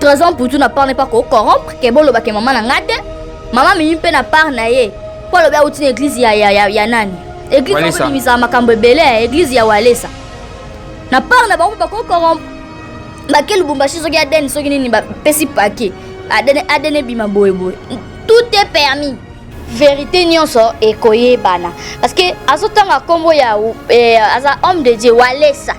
Trésor Mputu na part ne pas ko corrompre ke boloba ke mama na nga te. Mama Mimi mpe na part na ye. Po alobi awuti na église ya ya ya, ya nani? Église Walesa. oyo makambo ebele, eh, église ya Walesa. Na part na bango bako corrompre. Bake Lubumbashi soki ADN soki nini bapesi paquet. ADN ADN ebima boye boye. Tout est permis. Verite nyonso ekoyebana parce que azotanga nkombo ya eh, aza homme de Dieu Walesa.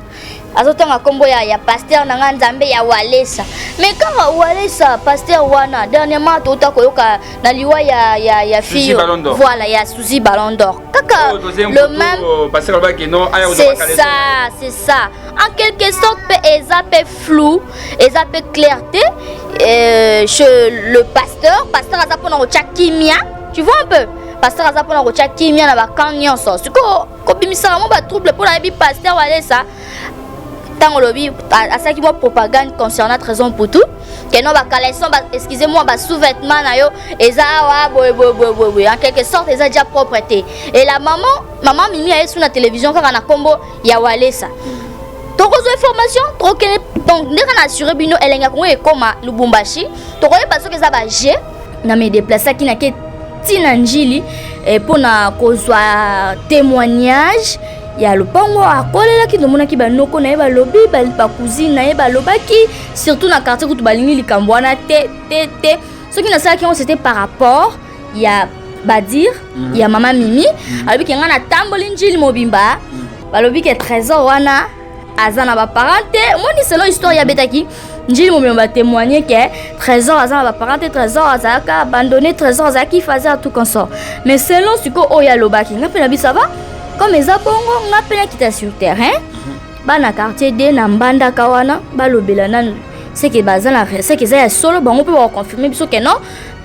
Azotanga nkombo ya, ya pasteur na nga Nzambe ya Walesa. Mais kaka Walesa pasteur wana dernièrement touta koyoka na liwa ya ya ya Suzy fille Ballon d'Or. voilà ya Suzy Ballon d'Or. Kaka Oh, deuxième le photo, même pasteur alobaki non aya kozwa c'est bakaleso. ça, c'est ça. En quelque sorte, pe eza pe flou, eza pe clarté chez le pasteur. Pasteur aza pona kotia kimia, tu vois un peu. Pasteur aza pona kotia kimia na ba camp nyonso. Siko kobimisaka mo ba trouble pona yebi pasteur Walesa. Tango lobi asalaki mwa propagande concernant Trésor Mputu ke non ba caleçon ba excusez-moi ba sous-vêtements na yo eza awa boye boye boye boye boye. En quelque sorte eza déjà propre te. Et la maman, maman Mimi aye sous na télévision kaka na kombo ya Walesa. Tokozwa information tokende donc ndenge na assuré bino elengi ya Congo ekoma Lubumbashi, tokoyeba soki eza ba G na me déplaçaki na ke tina Njili mpona kozwa témoignage ya lopango akolelaki. Tomonaki banoko na ye balobi, bacousine na ye balobaki, surtout na quartier kutu balingi likambo wana te te te. Soki nasalaki yango, c'était par rapport ya badire ya mama Mimi. Alobi ke ngai natamboli Njili mobimba, balobi ke Trésor wana aza na baparent te. Omoni, selon histoire ya betaki Njili mobimba, batémoigne ke Trésor aza na baparent te, Trésor azalaka abandonné, Trésor azalaki fazer tout consort. Mais selon sikoyo oyo alobaki, nga mpe na biso ava comme eza bongo, nga mpe nakita sur terrain. Bana quartier d na Mbandaka wana balobela nanu seke baza na seke eza ya solo, bango mpe bakoconfirme biso ke non,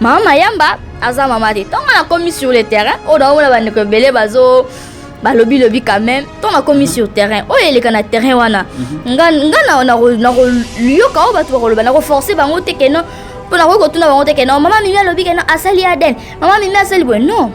mama Mayamba aza mama te. Ntongo nakomi sur le terrain oyo, naomona bandeko ebele bazo balobi lobi quand même. Ntongo nakomi sur terrain oyo eleka na terrain wana, nga nga nakoyoka oyo bato bakoloba, nakoforce bango te ke non, mpo nakoki kotuna bango te ke non, mama Mimi alobi ke non, asali ADN, mama Mimi asali boye. Non,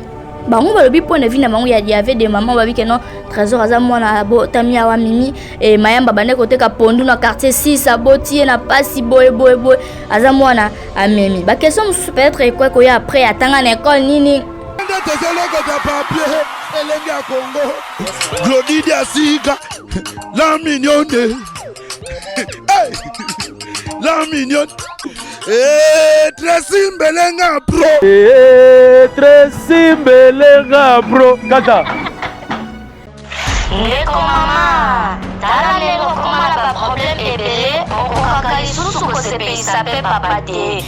bango balobi point de vue na bango. Ya y avait des mamans babi ke non, Trésor aza mwana abotami awa. Mimi e Mayamba bande koteka pondu na quartier 6, aboti ye na pasi boye boye boye, aza mwana amemi. Baquestion mosusu peut-être ekoki koya après: atanga na école nini? Nde tozolokota papier elenge ya Kongo Glodi Diasika la mignonne. Hey! La mignonne. Eh, Tracy Mbelenga pro. Eh, Tracy Mbelenga bro kaka. Ndeko mama, tala ndenge okoma na baproblème ebele, okokaka lisusu kosepelisa mpe papa te.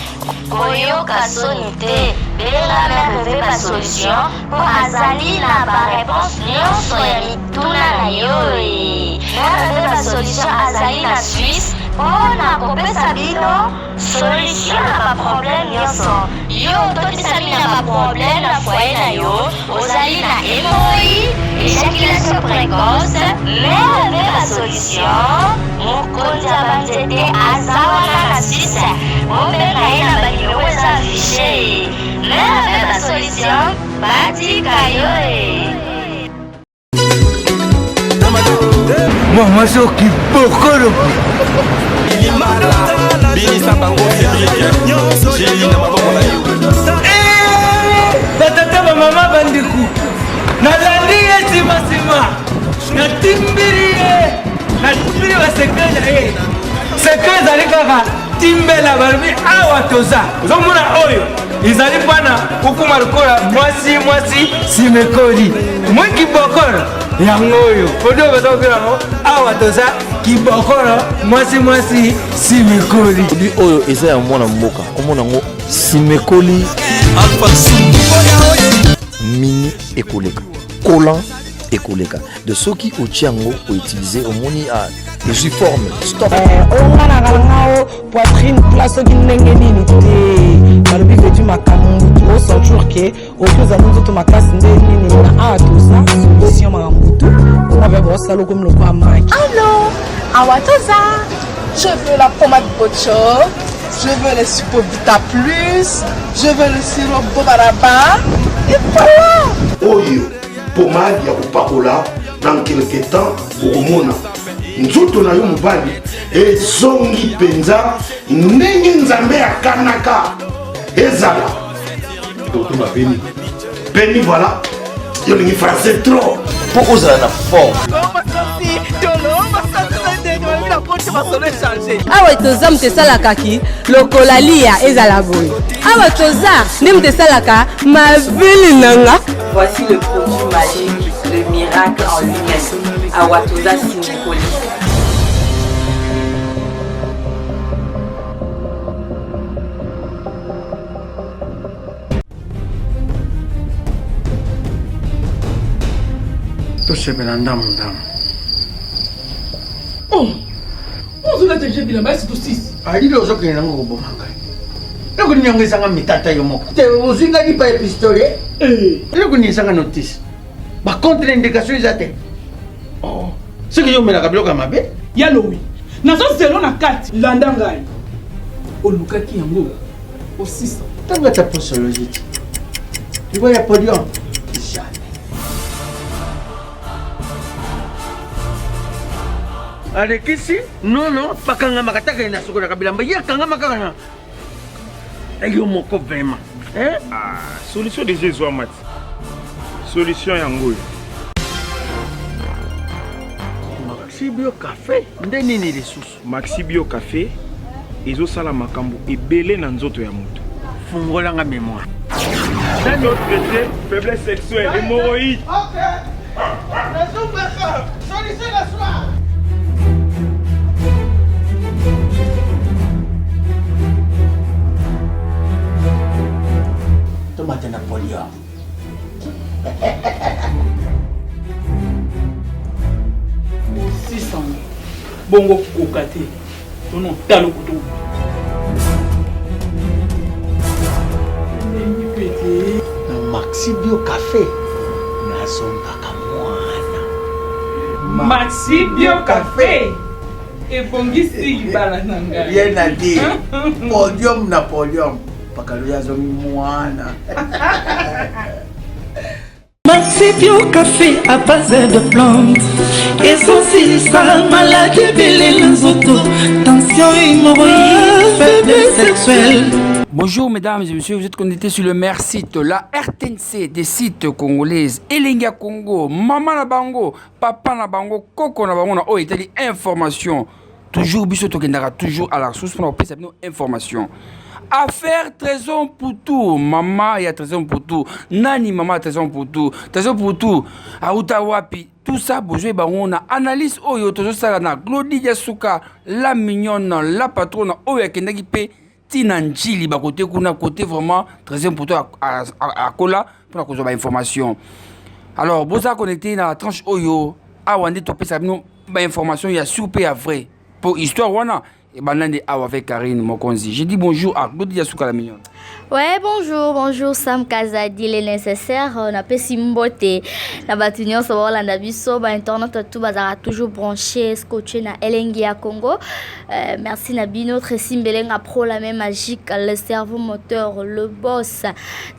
Koyoka soni te, benga Mère Ve Basolution mpo azali na baréponse nyonso ya mituna na yo e. Mère Ve Basolution azali na Suisse mpo na kopesa bino solution na baproblème nyonso. Yo ototisami na baproblème na foyer na yo, ozali na hémorroïde, éjaculation précoce, Mère Ve Basolution, mokonzi ya banzete, aza wana na Suisse. Bobenga ye na banimero eza affiché. Mère Ve Basolution, batika yo e. Mama soki bokolo. Binisa bango Cédric Jeli na maboko na yo. Batata, bamama, bandeko, nalandi ye nsima, natimbili ye, natimbili basecret na ye. Secret ezali kaka timbela. Balobi awa toza, ozomona oyo ezali mpana okóma lokola mwasi mwasi simekoli mwi kibokolo. Yango oyo odo baza kokela yango awa toza kibokolo mwasi mwasi simekoli. Produit oyo eza ya mwana mboka, komona yango simekoli mini ekoleka collant, ekoleka de soki otia yango outilize, omoni ezwi forme stop. Oyo nga na kalanga o poitrine plat soki ndenge nini te, balobi vedu makambo mutu osentir ke oki ozali nzoto makasi nde nini. Na awa toza solution makambo tu onga mpe bosala okomi lokola maki. Allô, Awa Toza. Je veux la pommade Bocho. Je veux le Suppovita Plus. Je veux le sirop Bobaraba. Et voilà. Oyo pomade ya kopakola, dans quelque temps okomona nzoto na yo mobali ezongi mpenza ndenge Nzambe. Nzambe akanaka ezala. Tokoma beni. Beni voilà. Yo olingi français trop. Mpo ozala na forme. Awa toza moto esalaka ki lokola liya ezala boye. Awa toza nde moto esalaka mabele na nga. Voici le produit magique, le miracle en lui-même. Awa toza sinikoli. Tosepela ndambu ndambu. Oh! Ozolata deja bilamba ya sito 6. Alili ozokende nango koboma ngai. Eloko nini yango ezanga mitata yo moko? Te ozwi ngai lipa ya pistolet? Eh. Eloko nini ezanga notice? Ba contre indication eza te. Oh. Soki yo omelaka biloko ya mabe? Ya lowi. Nazo zelo na kati. Landa ngai. Olukaki yango osisa. Ntango ata posologie te. Liwa ya podium. Jamais. Alekisi nono bakangamaka taka ye nasukolaka bilamba ye akangama kaka na yo moko vraiment eh? Ah, solution deja ezwama ti solution yango oyo. Maxi Bio Cafe nde nini lisusu? Maxi Bio Cafe ezosala makambo ebele na nzoto ya moto. Fungola nga memoire. Ezo traite faiblesse sexuelle, hémorroïde. Ok. Nazobaka. Solution na soir. Tomate na podium. Osisa bongo koka te tono talo kutu. Na Maxi Bio Cafe nazongaka mwana. Maxi Bio Cafe ebongisi libala na ngai. Rien à dire. Podium na podium. Pakalo azongi mwana. Maxi Bio Café à base de plantes ezosilisa maladi ebele na nzoto tension hémorroïde faiblesse sexuelle. Bonjour mesdames et messieurs, vous êtes connectés sur le meilleur site, la RTNC des sites congolaises, Elengi ya Congo, Mama na bango, Papa na bango, Koko na bango na oyo etali information. Toujours biso tokendaka toujours à la source pour kopesa bino information. Affaire Trésor Mputu, mama ya Trésor Mputu, nani mama ya Trésor Mputu, Trésor Mputu auta wapi? Tout ça bozwi bango na analyse oyo tozosala na Glody Diasuka, la mignonne, la patronne oyo akendaki pe tina Ndjili ba côté kuna côté vraiment Trésor Mputu akola mpona kozwa ba information. Alors boza connecté na tranche oyo awa nde topesa bino ba information ya sûr pe ya vrai po histoire wana ebanda nde awa avec Karine Mokonzi. Je dis bonjour à Glody Diasuka la mignonne. Ouais, bonjour, bonjour Sam Kazadi, le nécessaire, on apesi mbote na bato nyonso baolanda biso ba internaute tout bazalaka toujours branché scotché na Elengi ya Congo. Merci na bino Tracy Mbelenga pro la même magique, le cerveau moteur, le boss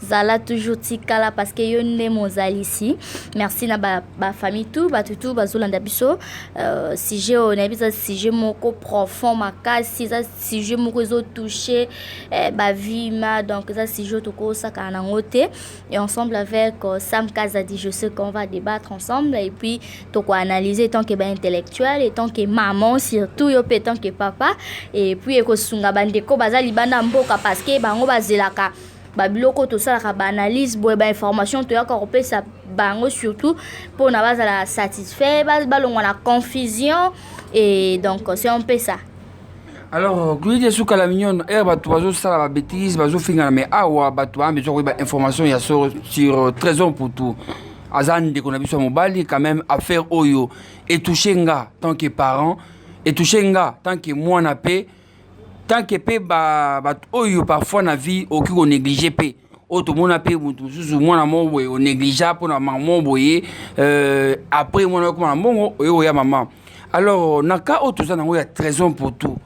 Zala toujours tikala parce que yo nde mozalisi. Merci na ba, ba famille tout, bato tout bazolanda biso. Sujet oyo nayebi eza sujet moko profond makasi, eza sujet moko ezo toucher ba vie ma, donc eza sujet oyo tokosakana nango te. Et ensemble avec Sam Kazadi, je sais qu'on va débattre ensemble et puis toko analyser tant que ba intellectuel et tant que maman surtout yo pe tant que papa et puis ekosunga bandeko baza libanda mboka parce que bango bazelaka ba biloko tosalaka ba analyse boye ba information toyaka kopesa bango surtout mpona bazala satisfait, balongwa na confusion et donc c'est un peu ça. Alors Glody Diasuka la mignonne, ere bato bazosala ba bêtise bazofingana, mais awa bato baa besoin koyeba information ya solo sur Trésor Mputu. Aza ndeko na biso ya mobali quand même, affaire oyo etouche nga tant que parent, etouche nga tant que mwana pe, tant que pe bato oyo parfois na vie okoki konéglige pe oyo tomona pe moto mosusu mwana moko boye onégligea mpona mama moko boye après mwana okoma na mbongo oyo oya mama. Alors na cas oyo toza nango ya Trésor Mputu,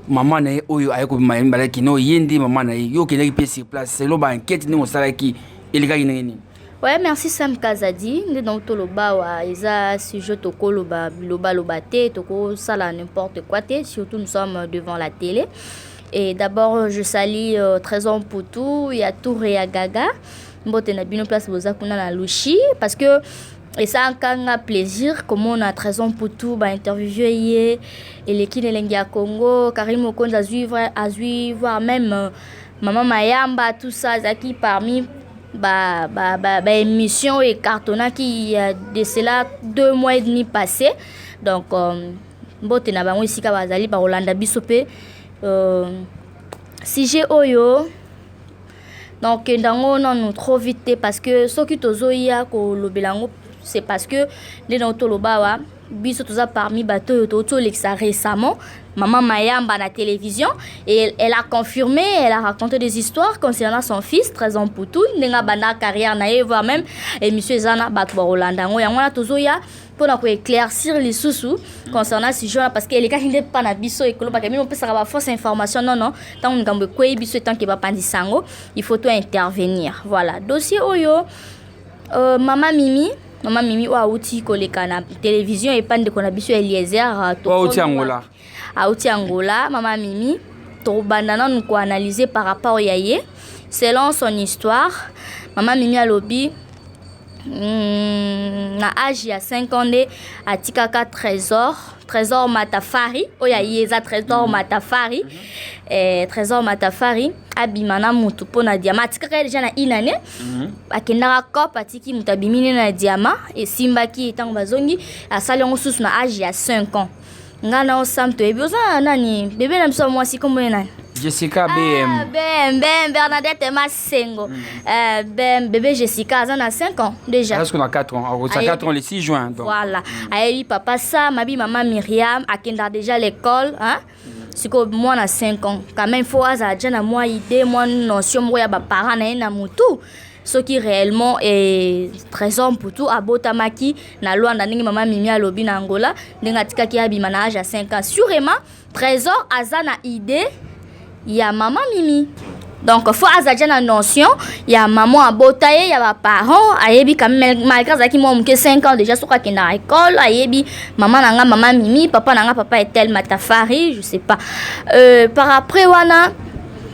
mama na ye oyo aye kobima ye mibale kino ye nde mama na ye, yo okendaki pe sur place selon ba enquête ndenge osalaki elekaki ndenge nini? Ouais, merci Sam Kazadi. Nde donc toloba wa eza sujet tokoloba biloba loba te, tokosala n'importe quoi te, surtout nous sommes devant la télé. Et d'abord, je salue euh, Trésor Poutou, ya Touré ya Gaga. Mbote na bino place boza kuna na Lushi parce que esalaka nga plaisir komona Trésor Mputu ba interview ye eleki na elengi ya Congo. Karine Mokonzi azwi azwi voire même euh, Mama Mayamba, tout ça azalaki parmi ba ba ba, ba émission oyo ecartonnaki il y a de cela 2 mois et demi passé. Donc euh, mbote na bango esika bazali, bakolanda biso mpe sujet oyo. Donc yango nanu trop vite te, parce que soki tozoya kolobela yango, c'est parce que nde na toloba awa, biso toza parmi bato oyo touti olekisa récemment Maman Mayamba na télévision et elle a confirmé, elle a raconté des histoires concernant son fils Trésor Mputu, ndenge abanda carrière na ye, voire même émission eza na bato bakolanda yango. Yango wana tozoya mpona koéclaircir lisusu concernant sujet wana, parce que elekaki nde mpa na biso ekolobaka bino opesaka bafausse information. Non, non, ntango likambo ekwei biso etanke bapandisa yango, il faut to intervenir. Voilà, dossier oyo, Mama Mimi, Mama Mimi oyo awuti koleka na télévision epa ndeko na biso Eliezer. Auti Angola. Auti Angola. Mama Mimi, tobanda nanu koanalyse par rapport ya ye. Selon son histoire, Mama Mimi alobi na age ya 5 ans nde atikaka Trésor, Trésor Matafari oyo aye eza Trésor Matafari. Trésor Matafari abima na mutu mpo na diama. Atikaka ye déjà na une année. Akendaka cop, atiki moto, abimi nde na diama, esimbaki. Ntango bazongi, asali yango susu na age ya 5 ans. Ngai na osam toyebi oza na nani, bebe na biso ya mwasi, kombo ye nani? Jessica BM. Ah, BM, BM Bernadette Masengo. BM, bébé Jessica aza na 5 ans déjà. Presque na 4 ans. Akosa 4 ans le 6 juin. Donc. Voilà. Ayebi papa Sam, abi mama Myriam, akenda déjà l'école, hein? Sikoyo mwana 5 ans quand même, faut azala déjà na mwa idée, mwa notion moko ya baparent na ye na motu, soki réellement e Trésor Mputu abotamaki na Lwanda, ndenge Mama Mimi alobi, na Angola, ndenge atikaki abima na age ya 5 ans, sûrement Trésor aza na idée ya Mama Mimi. Donc faut aza déjà na notion ya mama abota ye, ya baparent. Ayebi quand même, malgré azalaki mwa moke, 5 ans déjà, soki akendaka école, ayebi mama na nga Mama Mimi, papa na nga papa Etel Matafari, je sais pas. Par après wana,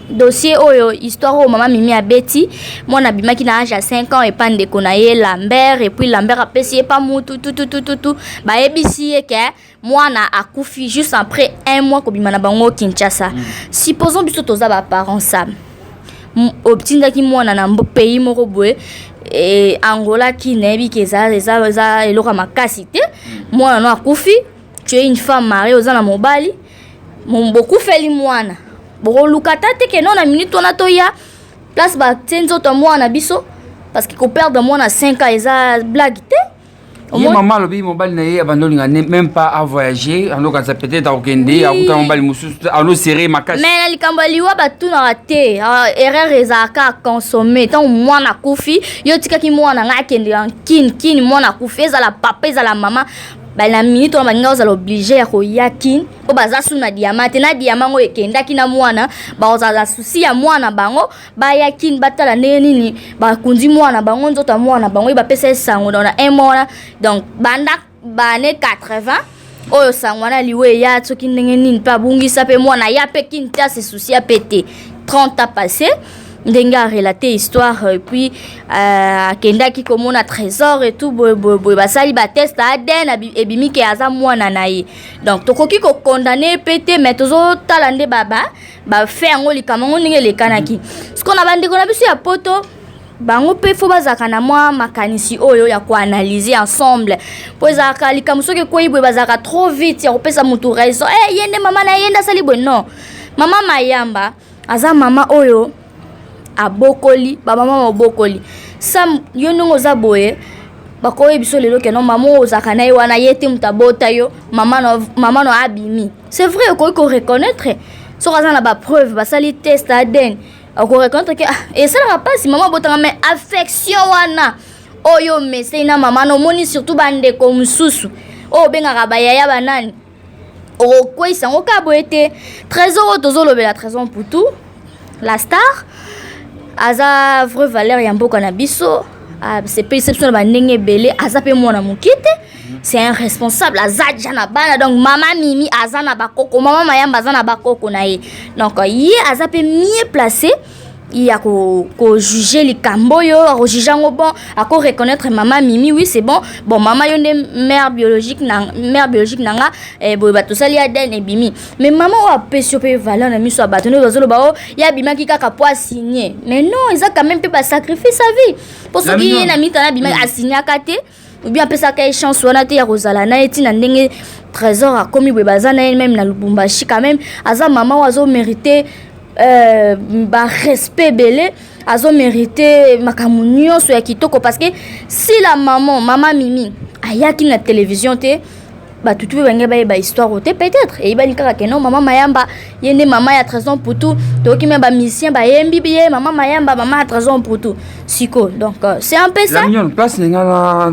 dossier oyo, histoire oyo Mama Mimi abeti, mwana abimaki na age ya 5 ans epa ndeko na ye Lambert, et puis Lambert apesi ye pa mutu tututututu, bayebisi ye ke mwana akufi juste après un mois kobima na bango Kinshasa. Supposons biso toza baparent, Sam, otindaki mwana na pays moko boye, Angola, ki nayebi ke eza eloko ya makasi te. Mwana no akufi, tu es une femme mariée, oza na mobali, bokufeli mwana, bokoluka ta te ke no na minute wana toya place batie nzoto ya mwana biso, parce que koperdre mwana 5 ans eza blague te. Ye mama alobi mobali na ye abandi olinga même pas avoyager, andokanisa peut-être akokende akuta mobali mosusu, anosere makasi. Mais na likambo ya liwa batunaka te. Erreur ezalaka consomme. Ntango mwana akufi, yo otikaki mwana ngai akende ya kini kini, mwana akufi, ezala papa, ezala mama, na minute wana balingi ozala obligé ya koya kini, mpo baza su na diama te. Na diama yango ekendaki na mwana, bakozala souci ya mwana bango, baya kini, batala ndenge nini bakundi mwana bango, nzoto ya mwana bango oyo bapesa esango na un mois wana. Donc banda bane 80 oyo sango wana liwa eya, soki ndenge nini mpe abungisa mpe mwana, ya mpe kini te, ase souci mpe te. 30 ans passé, ndenge arelate histoire, et puis akendaki komona Trésor et tout, boye boye boye, basali batest ADN, ebimi ke aza mwana na ye. Donc tokoki kokondane mpe te, mais tozotala nde bafe yango, likambo yango ndenge elekanaki. Sikoyo na bandeko na biso ya poto, bango mpe fo bazalaka na mwa makanisi oyo ya koanalyse ensemble, mpo ezalaka likambo soki ekwei boye, bazalaka trop vite ya kopesa motu raison, ye nde mama na ye nde asali boye. Non, Mama Mayamba aza mama oyo abokoli bamama mobokoli. Sam, yo ndenge oza boye, bakoyebi biso lelo ke no mama oyo ozalaka na ye wana, ye te moto abota yo, mama no abimi. C'est vrai, okoki koreconnaître soki aza na bapreuve, basali test ADN, okoreconnaître ke ah, esalaka mpasi mama abotanga. Mais affection wana oyo omesei na mama na, omoni, surtout bandeko mosusu oyo obengaka bayaya, banani, okokweyisa yango kaka boye te. Trésor oyo tozolobela, Trésor Mputu la star, aza vraie valeur ya mboka na biso, asepelisa biso na bandenge ebele. Aza mpe mwana moke te. C'est un responsable, aza déjà na bana. Donc mama Mimi aza na bakoko, mama Mayamba aza na bakoko na ye. Donc ye aza mpe mieux placé ya kojuge likambo oyo, akojuge yango. Bon, ako reconnaître mama Mimi, oui, c'est bon. Bon, mama, yo nde mère biologique na nga. Boye bato osali ADN ebimi, mais mama oyo apesi yo mpe valeur na miso ya bato, nde bazoloba o ye abimaki kaka po asigne. Mais non, eza quand même mpe basacrifice sa vie, mpo soki ye na mitana abimaki, asignaka te ou bien apesaka ye chance wana te ya kozala na ye ntina ndenge Trésor akomi boye, baza na ye même na Lubumbashi. Quand même aza mama oyo azomérite barespect ebele, azomérite makambo nyonso ya kitoko, parce que si la maman, mama Mimi, ayaki na télévision te, bato tu mpe bange bayeba histoire te. Peut-être eyebani kaka ke non, mama Mayamba ye nde mama ya Trésor Mputu. Toyoki me bamusicien bayembi ye mama Mayamba, mama ya Trésor Mputu siko. Donc c'est un peu ça. La Mignonne, place na nga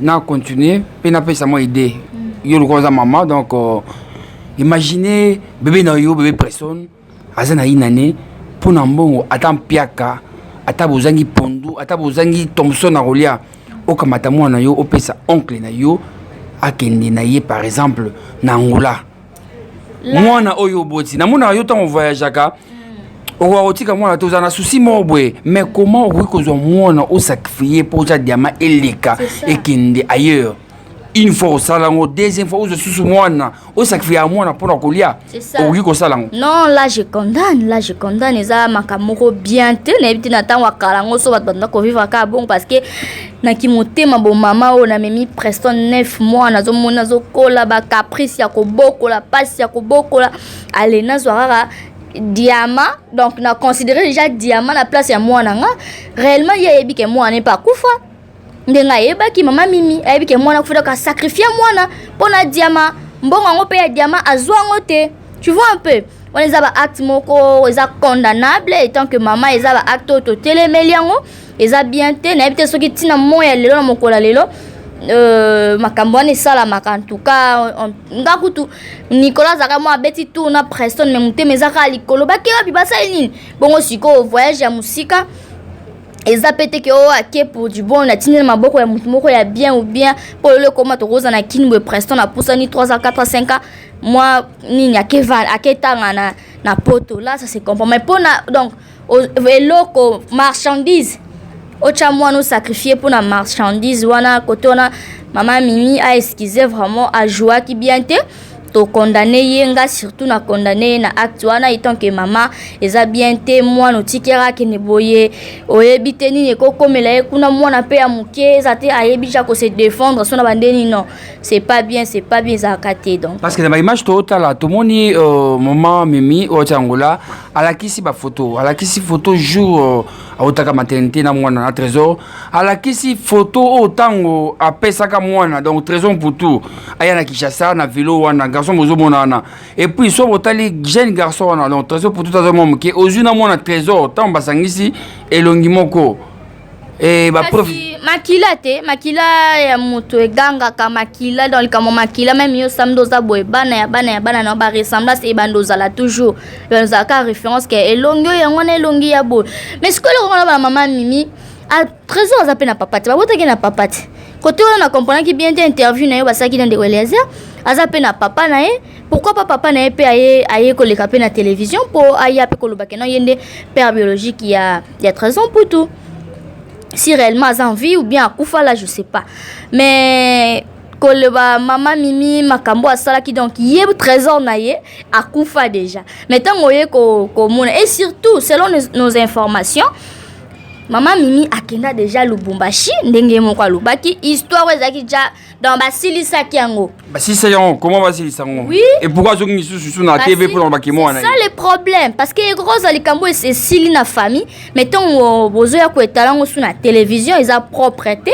na continuer mpe napesa mwa idée. Yo lokola oza mama, donc imaginez bébé na yo, bébé Preston aza na ye nane, mpo na mbongo, ata mpiaka, ata bozangi pondu, ata bozangi thomson na kolia, okamata mwana na yo, opesa oncle na yo, akende na ye par exemple na Angola. Mwana oyo oboti, namonaka yo ntango voyageaka, okoka kotika mwana te, ozala na souci moko boye. Mais comment okoki kozwa mwana, osacrifie mpo ozwa diamant, eleka ekende ailleurs? Une fois osala yango, deuxième fois ozwa susu mwana, osacrifie ya mwana mpona kolia, okoki kosala yango? Non, là je condamne, là je condamne. Eza makambo moko bien te. Nayebi te na ntango ya kala yango so bato banda kovivre kaka bongo, parce que naki motema bomama oyo namemi Preston 9 mois, nazomona azokola, bacaprice ya kobokola, mpasi ya kobokola, ale nazwa kaka diamant. Donc na considéré déjà diamant na place ya mwana nga. Réellement ye ayebi ke mwana mpe akufa, ndenge ayebaki, mama Mimi ayebi ke mwana akufa, donc asacrifie mwana mpo na diamant. Mbongo yango mpe ya diamant azwa yango te. Tu vois un peu, wana eza baacte moko eza condamnable. Étant que mama, eza baacte oyo totelemeli yango, eza bien te. Nayebi te soki ntina moi ya lelo, na mokolo ya lelo, makambo wana esalamaka. En tout cas nga kutu, Nicolas azalaka mwa abeti tour na Preston, mais motema eza kaka likolo. Bake wapi? Basali nini? Bongo sikoyo voyage ya mosika eza pe te ke oyo ake pour du bon, natindi na maboko ya motu moko ya bien ou bien. Mpo lelo ekoma tokoza na Kini boye, Preston apusani 3 ans, 4 ans, 5 ans, mwa nini, aketanga na Poto, là ça se comprend. Mais mpona donc eloko marchandise, otya mwana, osacrifie mpona marchandise wana, kote wana mama Mimi aexcuse vraiment, ajouaki bien te. Tokondane ye, nga surtout na condamne ye na acte wana. Étant que mama, eza bien te. Mwana otikela akende boye, oyebi te nini ekokomela ye kuna. Mwana mpe ya moke eza te, ayebi ja kose défendre so na bandeni. Non, c'est pas bien, c'est pas bien, ezalaka te. Donc parce que na baimage tootala, tomoni mama Mimi oyo ati Angola, alakisi bafoto, alakisi photo jour autaka maternité na mwana na Trésor, alakisi photo oyo ntango apesaka mwana, donc Trésor Mputu aya na Kinshasa na velo wana, garçon bozomona wana. Et puis so botali jeune garçon wana, donc Trésor Mputu taza mwa moke, ozwi na mwana Trésor, ntango basangisi elongi moko e bapreuve. Makila te, makila ya moto egangaka makila dans likambo makila. Même yo samedi oza boye, bana ya bana ya bana na baressemblance ebanda ozala toujours, ozalaka référence ke elongi oyo yango wana, elongi ya boye. Mais sikoyo eloko wana, bana mama Mimi, Trésor aza mpe na papa te, babotaki na papa te. Kote wana na comprenaki bien te interview na ye basalaki na ndeko Eliezer. Aza mpe na papa na ye, pourquoi pas papa na ye mpe aye koleka mpe na télévision mpo aya mpe koloba ke non, ye nde père biologique ya Trésor Mputu, si réellement aza en vie ou bien akufa, là je sais pas. Mais koloba mama Mimi makambo asalaki, donc ye Trésor na ye akufa déjà, mais ntango oye komona, et surtout selon nos informations, mama Mimi akenda déjà Lubumbashi, ndenge moko alobaki, histoire oyo ezalaki déjà, donc basilisaki yango. Basilisa yango comment? Basilisa yango? Oui. Et pourquoi azongi lisusu su na TV mpona lobaki mwana? C'est ça le problème, parce que ekokozala likambo esili na famille, mais ntango bozoya koetala yango su na télévision, eza propre te.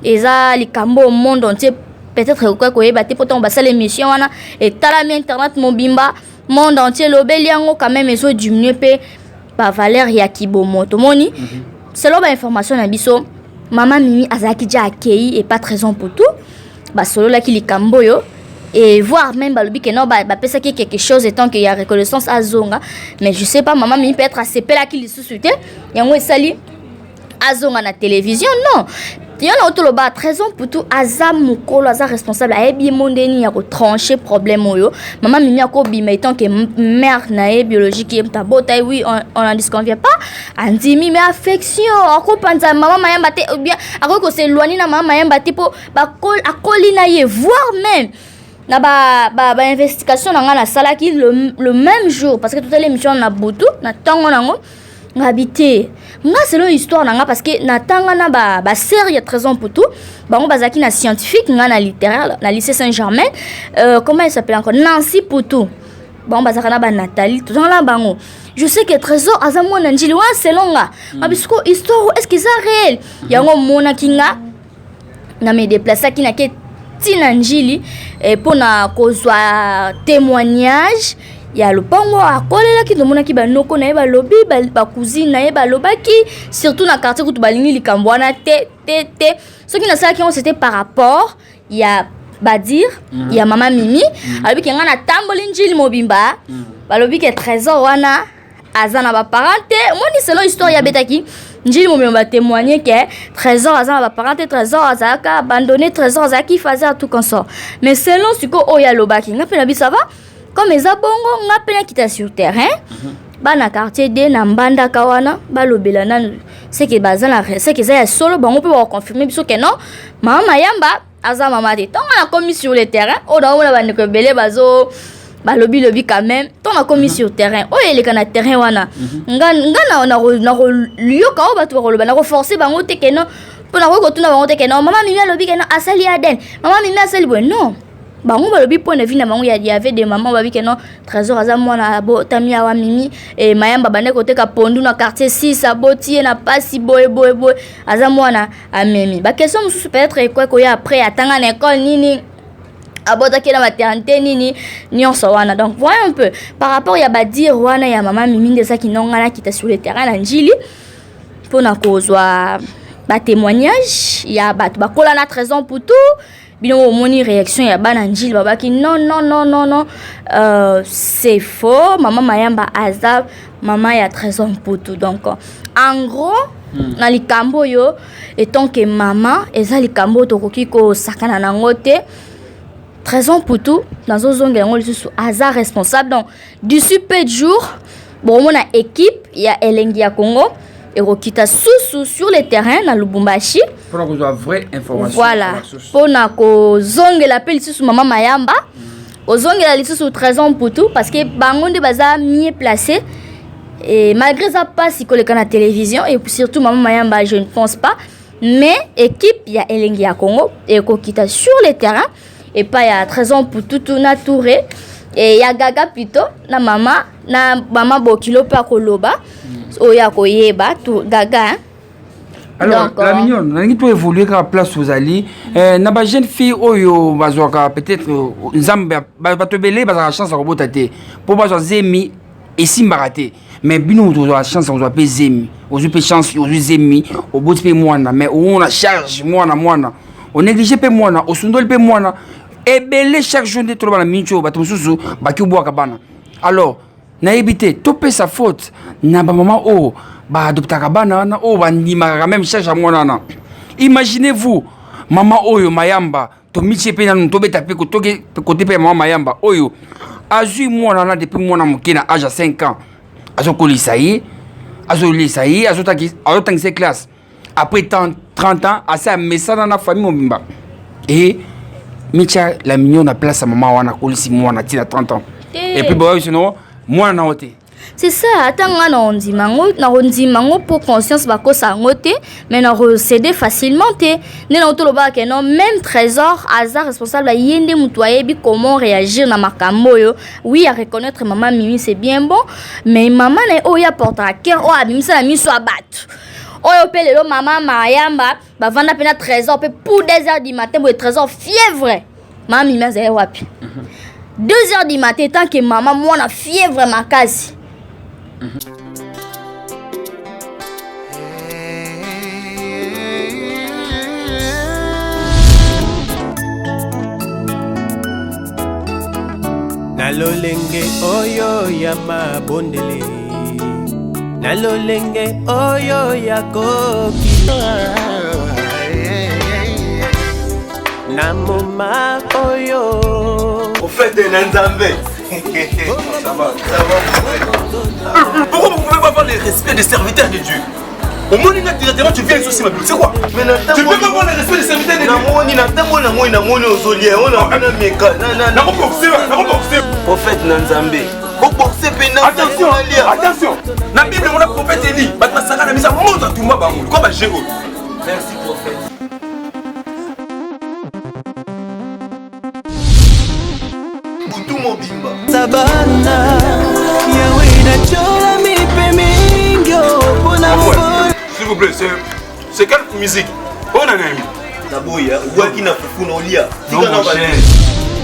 Eza likambo au monde entier peut-être ekoki koyeba te, mpo ntango basala émission wana, etalami internet mobimba, monde entier elobeli yango. Quand même ezodiminue mpe bavaleur ya kibomo. Tomoni selon bainformation na biso, mama Mimi azalaki dia akei epa Trésor Mputu, basololaki likambo oyo, et voire même balobi ke non, bapesaki quelque chose étant que ya reconnaissance, azonga. Mais je sais pas, mama Mimi peut-être asepelaki lisusu te, yango esali azonga na télévision. Non, Yo na otoloba Trésor Mputu aza mokolo, aza responsable, ayebi ye mo nde nini ya kotranche problème oyo. Mama Mimi akobima etant que mère na ye biologique, ye moto abota ye, oui, on n'en disconvient pas, andimi, mais affection akopanza mama Mayamba te, ou bien akoki koseloigne na mama Mayamba te, mpo akoli na ye, voire même na ba investigation na ngai nasalaki le même jour, parce que totali émission na butu na ntongo nango. Ngabi te, nga selon histoire na nga, parce que natanga na ba sœur ya Trésor Mputu, bango bazalaki na scientifique, nga na littéraire na lycée Saint-Germain, comment elle s'appelle encore, Nancy Mputu, bango bazalaka na ba Nathalie, tozanga na bango. Je sais que Trésor aza mwana Njili wana, selon nga. Mabisiko histoire, est-ce que eza réel? Yango omonaki nga na me déplaçaki, nake ntina Njili mpona kozwa témoignage ya lopango akolelaki. Tomonaki banoko na ye balobi, bacousine na ye balobaki, surtout na quartier kutu balingi likambo wana te te te. Soki nasalaki yango, c'était par rapport ya badire ya mama Mimi. Alobi ke ngai natamboli Njili mobimba, balobi ke Trésor wana aza na baparent te. Omoni, selon histoire ya abetaki Njili mobimba, batémoigne ke Trésor aza na baparent te, Trésor azalaka abandonné, Trésor azalaki fazer, tout consort. Mais selon sikoyo oyo alobaki, nga mpe na biso, ça va, comme eza bongo, nga mpe nakita sur terrain. Bana quartier d na Mbandaka wana balobela nanu seke baza na seke eza ya solo, bango mpe bakoconfirme biso ke non, mama Mayamba aza mama te. Ntongo nakomi sur le terrain oyo, naomona bandeko ebele bazo balobi lobi quand même. Ntongo nakomi sur terrain oyo eleka na terrain wana, nga nakoyoka oyo bato bakoloba, nakoforce bango te ke non, mpo nakoki kotuna bango te ke non, mama Mimi alobi ke non, asali ADN, mama Mimi asali boye. Non, bango balobi point de vue na bango. Ya avait des mamans babi ke non, Trésor aza mwana abotami awa, Mimi e Mayamba bande koteka pondu na quartier 6, aboti ye na pasi boye boye boye, aza mwana amemi. Baquestion mosusu peut-être ekoki koya après: atanga na école nini, abotaki na maternité nini, nyonso wana. Donc voyons un peu par rapport ya badire wana ya mama Mimi, nde ezaki nonga nakita sur le terrain na Njili mpona kozwa batémoignage ya bato bakola na Trésor Mputu. Bino omoni réaction ya bana Njili, babaki non, non, non, non, non, c'est faux, mama Mayamba aza mama ya Trésor Mputu. Donc en gros, na likambo oyo, etant que mama, eza likambo oyo tokoki kosakana nango te. Trésor Mputu, nazozongela yango lisusu, aza responsable. Donc d'ici peu de jours, bomona équipe ya Elengi ya Congo ekokita susu sur le terrain na Lubumbashi. Mpona kozwa vraie information. Voilà, mpona kozongela mpe lisusu mama Mayamba, kozongela lisusu Trésor Mputu, parce que bango nde baza mieux placé. Et malgré ça mpasi koleka na télévision, et surtout mama Mayamba, je ne pense pas, mais équipe ya Elengi ya Congo ekokita sur le terrain epai ya Trésor Mpututu na Touré e ya Gaga plutôt, na mama Bokilo mpe akoloba oyo akoyeba Gaga, hein? Alors, Donc, la mignonne, nalingi to évoluer kaka place ozali na bajeune fille oyo bazwaka peut-être Nzambe, bato ebele bazalaka chance ya kobota te, mpo bazwa zemi esimbaka te. Mais bino moto ozwaka chance ya kozwa mpe zemi, ozwi mpe chance, ozwi zemi, oboti mpe mwana, mais omona charge mwana, mwana onéglige mpe mwana, osundoli mpe mwana ebele. Chaque jour nde toloba na miniti oyo, bato mosusu baki obwaka bana. Alors nayebi te, topesa faute na bamama oyo baadoptaka bana wana, oyo bandimaka quand même charge ya mwana wana. Imaginez-vous mama oyo Mayamba, tomitie mpe nanu, tobeta mpe kote mpe ya mama Mayamba oyo azwi mwana wana depuis mwana moke, na age ya 5 ans, azokolisa ye, azolisa ye, azotangisa ye classe. Après 30 ans, asi amesana na famille mobimba. E mitia la mignonne na place ya mama wana akolisi mwana ntina 30 ans. Te. Et puis boya biso mwana na yo te. C'est ça, ata nga na ondima yango, nakondima yango mpo conscience bakosa yango te, mais nakocéder facilement te. Nde na tolobaka ke non, même Trésor aza responsable, ye nde moto ayebi comment réagir na makambo oyo. Oui, à reconnaître mama Mimi, c'est bien bon, mais mama na ye oyo aportaka cœur, oyo abimisa na miso ya bato, oyo mpe lelo mama Mayamba bavanda mpe na Trésor mpe pour 2 heures du matin boye, Trésor fièvre, mama Mimi azali wapi 2 heures du matin, tant que mama mwana fièvre makasi? Na lolenge oyo ya mabondeli, na lolenge oyo ya koki. Na moma oyo. Prophète na Nzambe. Ça va, ça va. Pourquoi vous pouvez pas avoir le respect des serviteurs de Dieu omoni nga directement tu viens ici ma c'est quoi tu peux pas avoir le respect des serviteurs de Dieu namoni natamboli namoni namoni ozolia ona nameka nakoboxe nakoboxe prophète na nzambe oboxe mpe attention attention na bible mona prophète eli bato basaka na misa moto atumba bango likwa baje oyo merci prophète butu mobimba sabana yawe natyolami mpe mingi mpona s'il vous plaît c'est quelle musique oyo na nani naboya obwaki na fufu na olia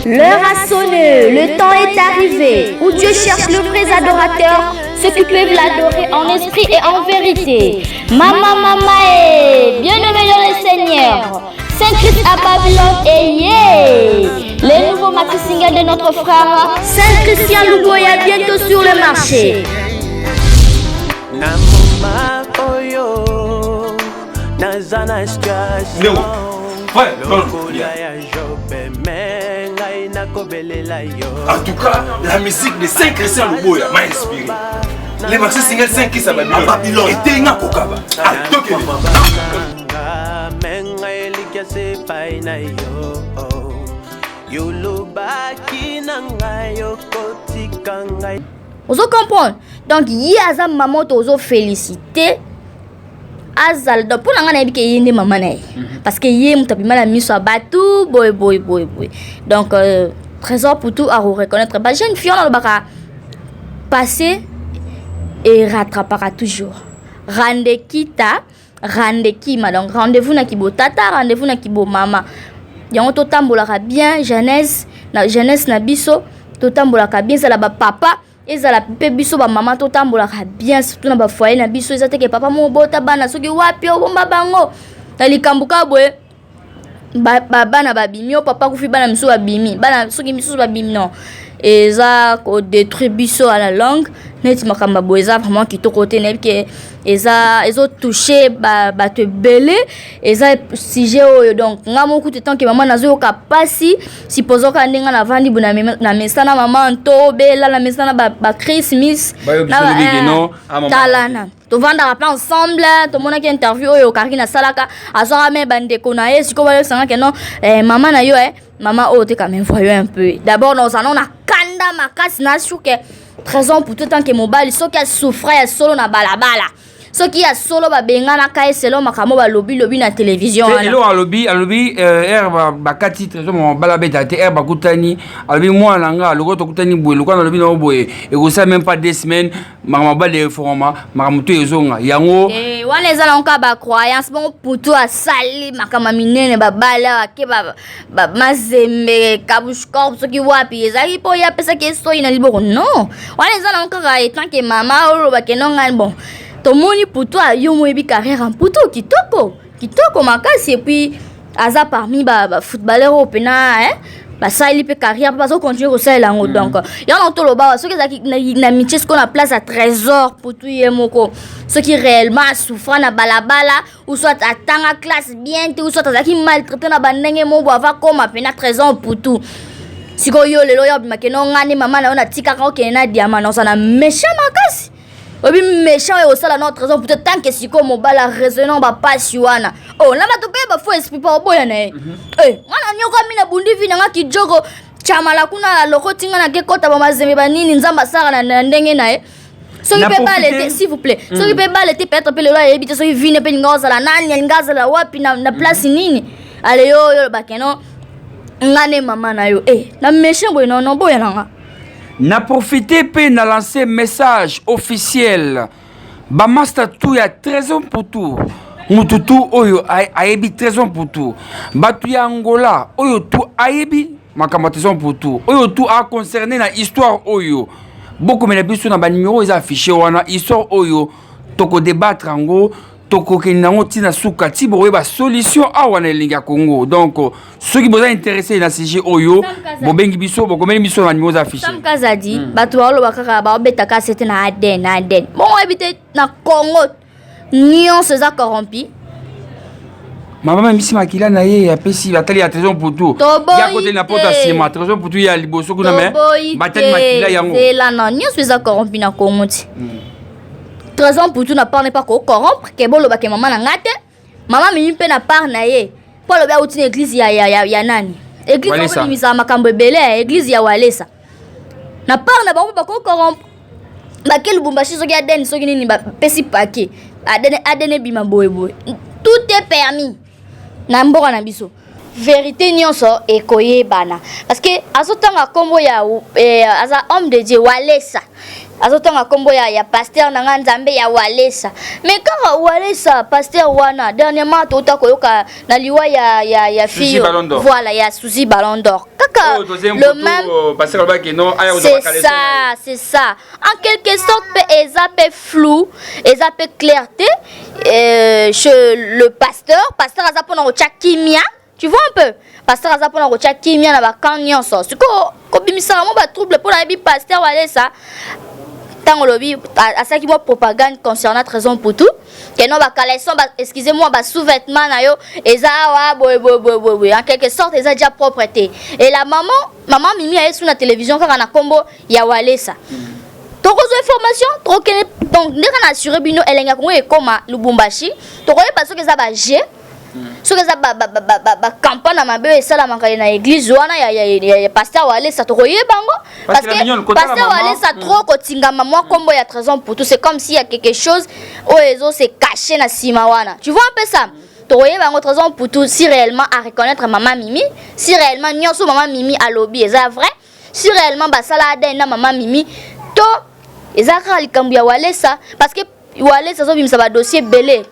L'heure a sonné, le temps est arrivé, où Dieu cherche le vrai adorateur, ceux qui peuvent l'adorer en esprit et en vérité. Maman, maman, et bien-aimé dans le Seigneur, Saint-Christ à Babylone et yeah Les nouveaux maxi singles de notre frère Saint Christian Luboya bientôt sur le marché. Na moma oyo naza na situation lokola ya jobe me ngai nakobelela yo En tout cas, la musique de Saint Christian Luboya m'a inspiré. Les maxi single Saint Christ à Babylone. À Babylone. Et Tenga Kokaba. Ah, tokele. Me ngai elikya se epai na yo yolobaki na ngai okotika ngai ozo comprendre donc ye aza mama tozo félicité azala donc mpo na ngai nayebi ke ye nde mama na ye mhm. parce que ye moto abima na miso ya bato boye boye boye boye donc euh, trésor pour tout ako reconnaître ba jeune fille wana alobaka passé erattrapaka toujours rande kita rande kima donc rendez-vous na kibotata rendez-vous na kibomama yango totambolaka bien jeunesse na jeunesse na biso totambolaka bien ezala bapapa ezala mpe biso bamama totambolaka bien surtout na bafoyer na biso eza teke papa moko bota bana soki wapi obomba bango na likambo kaka boye bana babimi o papa akufi bana misusu babimi bana soki misusu babimi non eza kodétruire biso à la longue neti makambo ya boye eza vraiment kitoko te nayebi ke eza ezotouche bato ebele eza sujet oyo donc nga moko kutu etant ke mama nazoyoka mpasi supposons kaka ndenge navandi boye na mesana mama ntobela na mesana bachristmas talana tovandaka mpe ensemble tomonaki interview oyo karine asalaka azwaka me bandeko na ye sikoyo bayebisanga ke non eh, mama na yo eh, mama oyo te quand même voyons un peu d'abord naozala na kanda makasi na suke trésor pour tout tant ke mobali soki asouffra ya solo na balabala soki ya solo babenganaka ye selo makambo balobi lobi na televizio wana eloko alobi alobi heure euh, bakati trésor mobali abeta te heure bakutani alobi mwana na nga lokola tokutani boye lokola nalobi na yo boye ekosala même pas deux semaines makambo mobali efongama makambo to ezonga yango eh, wana eza nango kaka bacroyance bongo putu asali makambo ya minene babali awa ke mazembe kabushcorp soki wapi ezalaki mpo ye apesaki ye soi na liboko non wana eza nango kaka etant ke mama oloba ke no ngai bon tomoni putu yo moyebi carrière ya mputu kitoko kitoko makasi epuis aza parmi bafootballeur oyo mpena eh? basali mpe carrière mpe bazocontinue kosalela yango mm. donc yango na toloba soki ezalaki na mitie sikoyo na place ya trésor putu ye moko soki réellement asouffra na balabala ou soit atanga classe bien te ou soit azalaki maltraité na bandenge moko bo ava koma mpena trésor putu sikoyo yo lelo yo obimake no nga nde mama na yo natikaka okende na diama na ozala na méchant makasi oyebi méchant oyo osala na trésor putu tant que sikoyo mobali araisonnant bapasi wana o oh, na bato mpe bafaux esprit mpo oboya na ye mhm. eh, nga na nyokami na bundi vi na nga kijoko chamala kuna alokoti nga nake kota bamazembe banini nzambe asalaka na ndenge na ye soki mpe bale te s'il vous plaît mm. soki mpe bale te peut-être mpe lelo ayebi te soki vine mpe linga ozala nani alinga azala wapi na, na place mm. nini ale yo yo olobake no nga nde mama na yo e eh, na méchant boye nono boya na nga na profite mpe na lance message officiel bamasta tout ya trésor mputu mutu tu oyo ayebi trésor mputu bato ya angola oyo tu ayebi makambo ya trésor mputu oyo tu aconcerne na histoire oyo bokomela biso na banimero eza affiche wana histoire oyo tokodebatre yango tokokende yango ntina suka ti bokoyeba solution awa na elengi ya congo donc soki boza intéressé na sujet oyo bobengi biso bokomeli biso na nimero eza affiche sam kazadi hmm. bato baoloba kaka baobetaka sete na aden na aden bongo oyebi te na congo nyonso eza corrompi Mama amemisi makila na ye, apesi, batali ya Trésor Mputu. Toboyi Ya koteli na poto ya te. nsima, Trésor Mputu ya liboso kuna, me Toboyi batali makila te. yango. Zela na nyonso eza corrompu na Congo ti. Trésor Mputu na part ne pas ko corrompre ke boloba ke mama na nga te. Mama Mimi mpe na part na ye. Mpo alobi awuti na église ya nani? Église Walesa. oyo ebimisaka makambo ebele ya église ya Walesa. Na part na bango bako corrompre. Bake Lubumbashi soki ADN soki nini bapesi paquet. ADN ADN ebima boye boye. Tout est permis na mboka na biso. Vérité nyonso ekoyebana parce que azotanga kombo ya aza homme de Dieu Walesa, azotanga kombo ya pasteur na nga Nzambe ya Walesa. Mais kaka Walesa pasteur wana, dernièrement tota koyoka na liwa ya Suzy fille Ballon d'Or. Voilà, ya Suzy Ballon d'Or kaka. Oh, deuxième Le photo, même pasteur alobaki non, aya kozwa C'est bakaleso ça, na ye. c'est ça. En quelque sorte pe eza pe flou, eza pe clarté chez le pasteur. Pasteur aza pona kotia kimia. Tu vois un peu? Pasteur aza pona kotia kimia na ba camp nyonso. Siko kobimisaka mo ba trouble pona yebi pasteur Walesa. Tango lobi asaki mo propagande concernant Trésor Mputu. Que non ba caleçon ba, excusez-moi, ba sous-vêtements na yo eza awa boye boye boye boye boye. En quelque sorte eza déjà propreté. Et la maman, maman Mimi aye sous na télévision kaka na kombo ya Walesa. Tokozwa information, tokokende donc ndenge na assuré bino elengi ya Congo ekoma Lubumbashi, tokoyeba soki eza ba G, soki eza ba campagne na mabe oyo esalamaka na église wana ya pasteur Walesa, tokoyeba yango. Parce Parce que la que mignonne, kotala pasteur maman, Walesa trop kotingama mwa kombo ya Trésor Mputu, c'est comme s'il y a quelque chose oyo ezo se cacher na nsima wana. Tu vois un peu ça? Tokoyeba yango. Trésor Mputu, si réellement à reconnaître mama Mimi, si réellement nyonso mama Mimi alobi eza vrai, si réellement basala ADN na mama Mimi, to eza kaka likambo ya Walesa, parce que Walesa azobimisa badossier ebele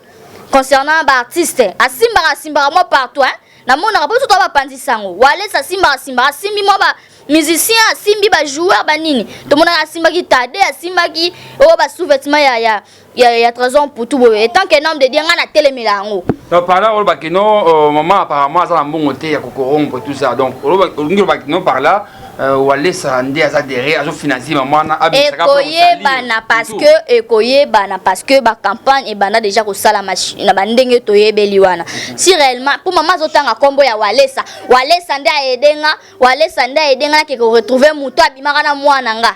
concernant baartiste, asimbaka asimbaka mwa partout, hein? Namonaka mpo biso toa bapanzi sango. Walesa asimbaka asimbaka, asimbi mwa ba musicien, asimbi ba joueur banini, tomonaka asimbaki Tade, asimbaki oyo ba sous-vêtement ya Trésor Mputu boye. Etant que homme de Dieu, nga natelemela yango. Donc par là olobaki non, maman apparemment aza na mbongo te ya kocorrompre tout ça. Donc olingi olobaki non, par là Walesa nde aza derrière, azofinancer mama wana abimisaka mpo Ekoyebana parce que ekoyebana, parce que bacampagne ebanda déjà kosalama na bandenge toyebeli wana. Si réellement mpo mama azotanga nkombo ya Walesa, Walesa nde aede nga, Walesa nde aede nga nake koretrouve moto abimaka na mwana nga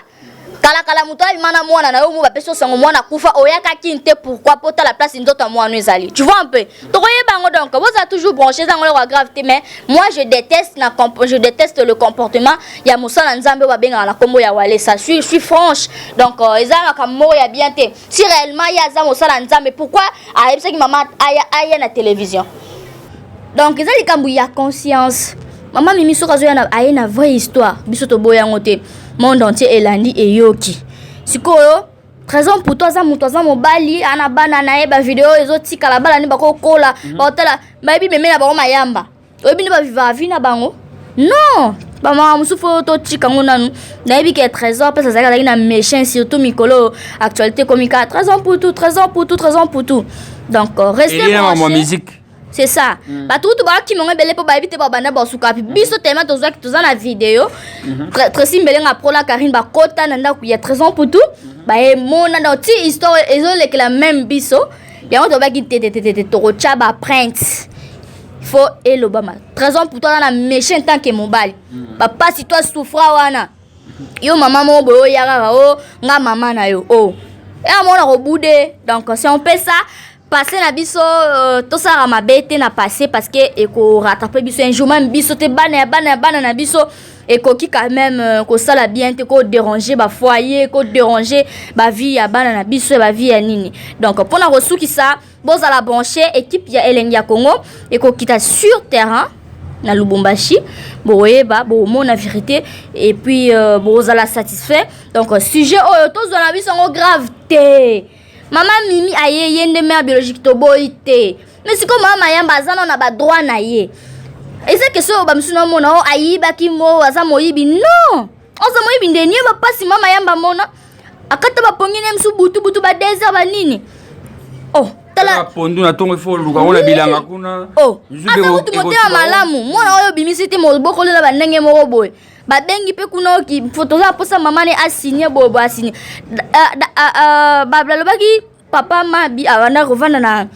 kalakala. Moto abima na mwana na yo mo, bapesi osango mwana akufa, oyakaki te. Pourquoi? Po tala place nzoto ya mwana ezali. Tu vois un peu? Tokoyeba yango. Donc bozala toujours branché. Eza yango eloko grave te, mais moi je déteste le comportement ya mosala Nzambe oyo babengaka na nkombo ya Walesa. Je suis franche. Donc eza makambo moko ya bien te. Si réellement ye aza mosala Nzambe, pourquoi ayebisaki mama aya na télévision? Donc eza likambo ya conscience. Mama Mimi soki azoya aye na vraie histoire, biso toboya yango te. Monde entier elandi, eyoki. Sikoyo Trésor Mputu aza moto, aza mobali, ana bana na ye. Bavideo ezotikala, bana nde bakokola, baotala, bayebi meme na bango mayamba, oyebi nde bavivaka vie na bango. Non, bamama mosusu oyo totika yango nanu. Nayebi ke Trésor mpe azalaki na méchant, surtout mikolo actualité ekomi kaka Trésor Mputu, Trésor Mputu, Trésor Mputu. Donc restez Elie na mama branchés. Musique. C'est ça. Bato kutu bakima ngo ebele mpo bayebi te babanda basuka pi biso tellement tozwaki, toza na video. Tracy Mbelenga Prola Karine bakota na ndako ya Trésor Mputu, bayemona. Donc ti histoire ezolekela même biso yango, tobaki te te te te te, tokotya baprinte fo elobama. Trésor Mputu aza na méchant tant que mobali, bapasi to asouffra wana. Yo mama moko boye oya kaka o nga mama na yo o eya mona kobude. Donc c'est un peu ça. Passé na biso, tosalaka mabe te na passé, parce que ekorattrape biso un jour. Même biso te, bana ya bana ya bana na biso ekoki quand même kosala bien te, kodéranger bafoyer, kodéranger bavie ya bana na biso, ya bavie ya nini. Donc mpona kosukisa, bozala branché. Équipe ya Elengi ya Congo ekokita sur terrain na Lubumbashi, bokoyeba, bokomona vérité et puis bozala satisfait. Donc sujet oyo tozwa na biso yango grave te. Mama Mimi aye, ye nde mère biologique, toboyi te. Mais sikoyo mama Mayamba aza nano na badroit na ye. Eza question oyo bamisusu naomona o ayibaki mo, aza moyibi. Non, oza moyibi nde nie bapasi. Mama Yamba mona akata bapongi ne mosu butu butu ba 2 heures banini. Oh, tala pondu na ntongo, ifo oluka ngo na bilanga kuna. Oh, aza kutu motema malamu. Mwana oyo obimisi te, mobokolela bandenge moko boye, babengi mpe kuna oki toza mposa mama ne asigne boye boye, asigne. Balobaki papa Mabi abanda kovanda na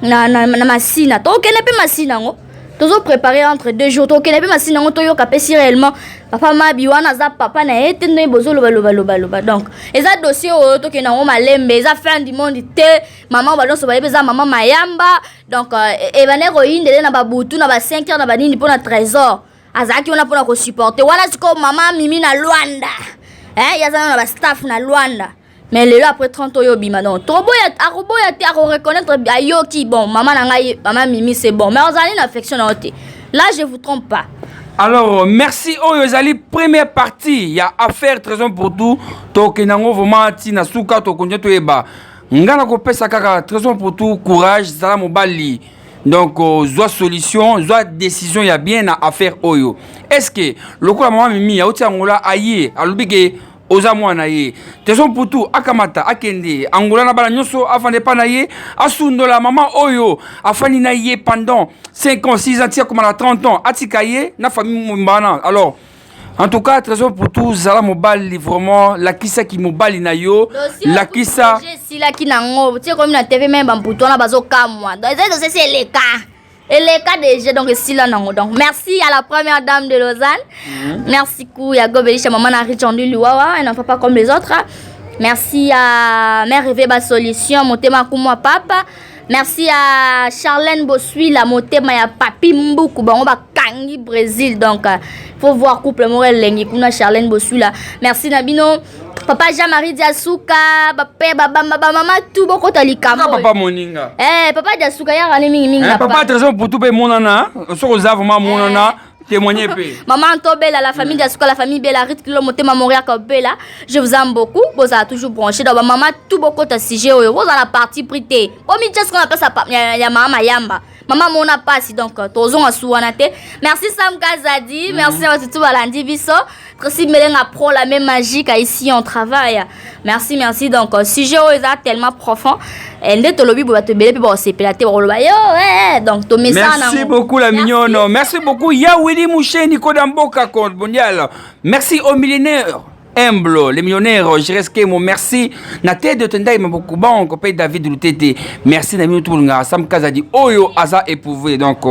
na, na, na masina. Tokende mpe masina yango, tozo préparer entre deux jours, tokende mpe masina yango, toyoka mpe si réellement papa Mabi wana aza papa na ye te, ndenge bozolobalobalobaloba. Donc eza dossier oyo tokende yango malembe, eza fin du monde te. Mama banyonso bayebi eza mama Mayamba. Donc ebandaki koyindele na babutu na ba 5 heures na banini mpo na Trésor azalaki wana mpona kosupporter wana. Sikoyo mama Mimi na Lwanda, eh, ye aza na bastaff na Lwanda. Mais lelo après 30 oyo obima, donc toboya, akoboya te, akoreconnaître, ayoki. Bon, mama na ngai, mama Mimi, c'est bon, mais ozali na affection na yo te. Là, je vous trompe pas. Alors, merci. Oyo ezali première partie ya affaire Trésor pour tout. Tokende yango vraiment ntina suka, tokontinue toyeba. Nga na kopesa kaka Trésor pour tout courage, zala mobali. Donc zwa solution, zwa décision ya bien na affaire oyo. Est ce que lokola mama Mimi auti Angola, aye alobi ke oza mwana ye, Trésor Mputu akamata akende Angola na bana nyonso, afanda epa na ye, asundola mama oyo afandi na ye pendant 5 ans, 6 ans, ti akoma na 30 ans, atika ye na famille mbana? Alors en tout cas, Trésor Mputu, zala mobali vraiment, lakisaki mobali na yo, lakisa. Esilaki nango tie komi na TV, me bamputu wana bazokamwa. Donc eza dossier esi eleka, eleka déjà, donc esila nango. Donc merci à la première dame de Lausanne. Merci ku ya Gobelisha, maman na Richandu Luwawa, un enfant pas comme les autres. Merci à Mère Rêvé ba solution, motema kumwa papa. Merci à Charlène Bosui, la motema ya papi Mbuku, bango bakangi Brésil. Donc faut voir couple moko elengi kuna, Charlène Bosui la. Merci na bino, papa Jean-Marie Diasuka, bape babamba, bamama tu bokota likambo. Papa moninga. Eh, papa Diasuka yaka ne mingi mingi. Eh, papa Trésor Mputu mpe monana, soki oza vraiment monana, témoigner mpe. Maman Tobela, la famille Diasuka, la famille Bella, Rit Kilo Motema Moria Bella, je vous aime beaucoup. Vous avez toujours branché. Donc, maman, tout beaucoup de sujet, vous avez la parti pris. Omi Diasuka, on appelle ça ya mama Mayamba. Maman mona pasi, donc tozonga suwana te. Merci Sam Kazadi, merci à tout balandi biso. Tracy Melenga pro la même magique ici on travaille. Merci, merci. Donc sujet oyo eza tellement profond. Nde tolobi bo bato ebele mpe bakosepela te, bakoloba yo eh, donc tomesana. Merci beaucoup la mignonne. Merci beaucoup Ya Willy Moucheni Koda Mboka Compte Mondial. Merci au millénaire humble, les millionnaires, Jereske, merci. Na tête de Tendai Maboku Banque, paye David Lutete. Merci na minu tout Sam Kazadi oyo aza éprouvé. Donc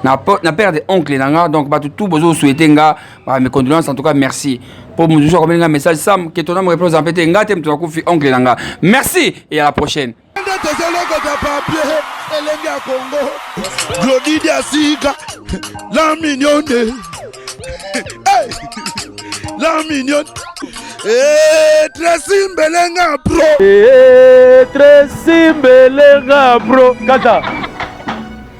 na na père de oncle nanga, donc ba tout bozo souhaiter nga bah, mes condoléances en tout cas, merci. Pour nous toujours un message Sam que ton âme repose en paix nga tem tu kufi oncle nanga. Merci et à la prochaine. Nde tozolokota papier elenge ya Kongo, Glodidi asika la mignonne. Hey! La mignonne. Eh, Tracy Mbelenga pro. Eh, Tracy Mbelenga pro. Kata.